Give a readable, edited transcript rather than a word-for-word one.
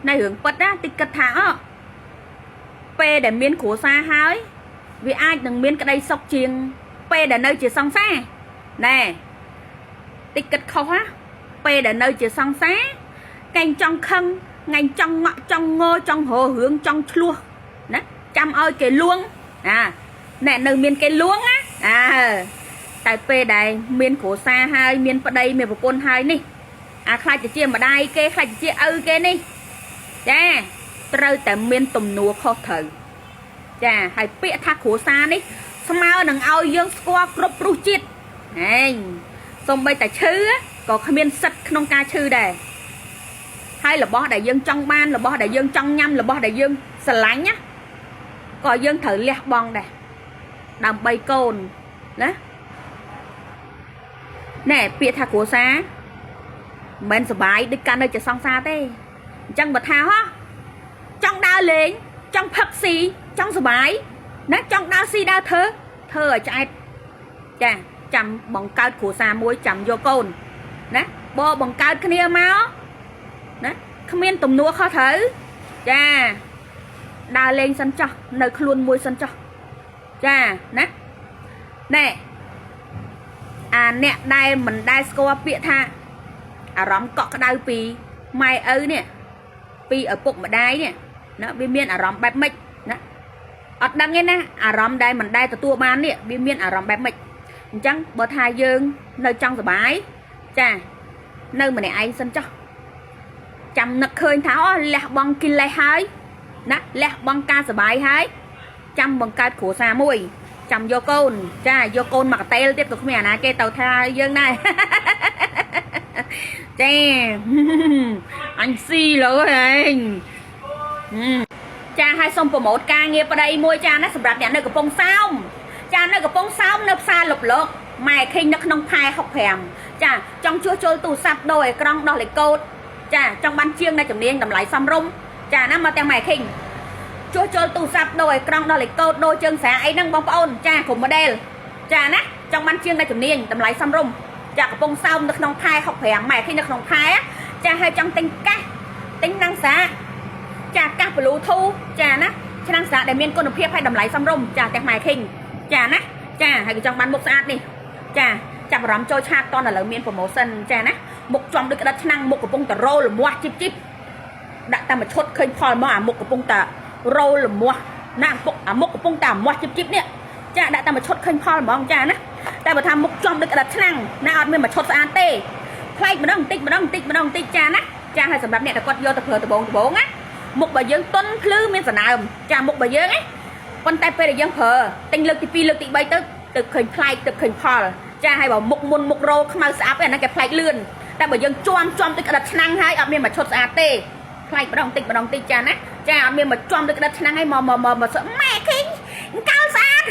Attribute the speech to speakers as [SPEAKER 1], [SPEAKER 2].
[SPEAKER 1] នៅរឿងពិតណាតិចគិតថាអពេលដែលមានគ្រួសារហើយវាអាចនឹងមានក្តីសុខជាងពេលដែលនៅជាសង្សារណែតិចគិតខុសណាពេលដែលនៅជាសង្សារកែងចង់ខឹងថ្ងៃចង់ងក់ចង់ងចង់ររឿងចង់ឆ្លោះណាចាំឲ្យគេលួងអាណែនៅមានគេលួងណាអាតែពេលដែលមានគ្រួសារហើយមានប្តីមានប្រពន្ធហើយនេះអាខ្លាចទៅជាម្ដាយគេខ្លាចទៅជាឪគេនេះចាត្រូវតែមានទំនួលខុសត្រូវចាហើយពាក្យថាគ្រួសារនេះស្មើនឹងឲ្យយើងស្គាល់គ្រប់រសជាតិហែងសំបីតែឈឺក៏គ្មានសិទ្ធក្នុងការឈឺដែរហើយរបស់ដែលយើងចង់បានរបស់ដែលយើងចង់ញ៉ាំរបស់ដែលយើងស្រឡាញ់ណាក៏យើងត្រូវលះបង់ដែរដើម្បីកូនណាណែពាក្យថាគ្រួសារមិនមែនសបាយដូចកាលនៅជាសង្សារទេអញ្ចឹងបើថាហ៎ចង់ដើរលេងចង់ផឹកស៊ីចង់សបាយណាចង់ដើរស៊ីដើរធ្វើធ្វើឲ្យឆ្អែតចាចាំបង្កើតគ្រួសារមួយចាំយកកូនណាបើបង្កើតគ្នាមកណាគ្មានទំនួលខុសត្រូវចាដើរលេងសិនចោះនៅខ្លួនមួយសិនចោះចាណាណែអាអ្នកដែលមិនដែលស្គាល់ពាក្យថាអារម្មណ៍កក់ក្ដៅពីម៉ែឪនេះពីឪពុកម្ដាយនេះណាវាមានអារម្មណ៍បែបម៉េចណាអត់ដឹងទេណាអារម្មណ៍ដែលមិនដែលទទួលបាននេះវាមានអារម្មណ៍បែបម៉េចអញ្ចឹងបើថាយើងនៅចង់សប្បាយចានៅម្នាក់ឯងសិនចុះចាំនឹកឃើញថាអូលះបង់កិលេសហើយណាលះបង់ការសប្បាយហើយចាំបង្កើតគ្រួសារមួយចាំយកកូនចាយកកូនមកកតេលទៀតក៏គ្មានអាណាគេទៅថាយើងដែរ ចាអញស៊ីលើហែងចាឲ្យសុំpromote ការងារប្តីមួយចាណាសម្រាប់អ្នកនៅកំពង់សោមចានៅកំពង់សោមនៅផ្សារលុបលោកម៉ែខេងនៅក្នុងផែ65ចាចង់ជួសជុលទូរស័ព្ទដូរអេក្រង់ដោះលេខកូដចាចង់បានជាងនៅជំនាញតម្លៃសមរម្យចាណាមកទាំងម៉ែខេងជួសជុលទូរស័ព្ទដូរអេក្រង់ដោះលេខកូដដូរជើងស្រាអីហ្នឹងបងប្អូនចាគ្រប់ model ចាណាចង់បានជាងនៅជំនាញតម្លៃសមរម្យចាកំពង់សោមនៅក្នុងផែ65ម៉ែខេងនៅក្នុងផែចាហើយចង់ទិញកាសទិញឆ្នាំងសាចាកាស Bluetooth ចាណាឆ្នាំងសាដែលមានគុណភាពហើយតម្លៃសមរម្យចាទាំងម៉ែខេងចាណាចាហើយក៏ចង់បានមុខស្អាតនេះចាចាប់អារម្មណ៍ចូល chat តឥឡូវមាន promotion ចាណាមុខចំដូចក្តិតឆ្នាំងមុខកំពុងតែរោលលមាស់ជីបជីបដាក់តែមួយឈុតឃើញផលមកអាមុខកំពុងតែរោលលមាស់ណាពុកអាមុខកំពុងតែអាមាស់ជីបជីបនេះចាដាក់តែមួយឈុតឃើញផលហ្មងចាណាតែបើថាមុខចំដូចក្តិតឆ្នាំងណាអត់មានមួយឈុតស្អាតទេប្លែកម្ដងបន្តិចម្ដងបន្តិចម្ដងបន្តិចចាណាចាហើយសម្រាប់អ្នកដែលគាត់យកទៅប្រើដបងដបងណាមុខបើយើងតុនភ្លឺមានសណើមចាមុខបើយើងណាប៉ុន្តែពេលដែលយើងប្រើទិញលើកទី2លើកទី3ទៅទៅឃើញប្លែកទៅឃើញផលចាហើយបើមុខមុនមុខរោខ្មៅស្អាប់ឯហ្នឹងគេប្លែកលឿនតែបើយើងជាំជាំដូចក្តិតឆ្នាំងហើយអត់មានមួយឈុតស្អាតទេប្លែកម្ដងតិចម្ដងតិចចាណាចាអត់មានមកជាំដូចក្តិតឆ្នាំងហើយមកមកមកម៉ែឃើញកោស្អាត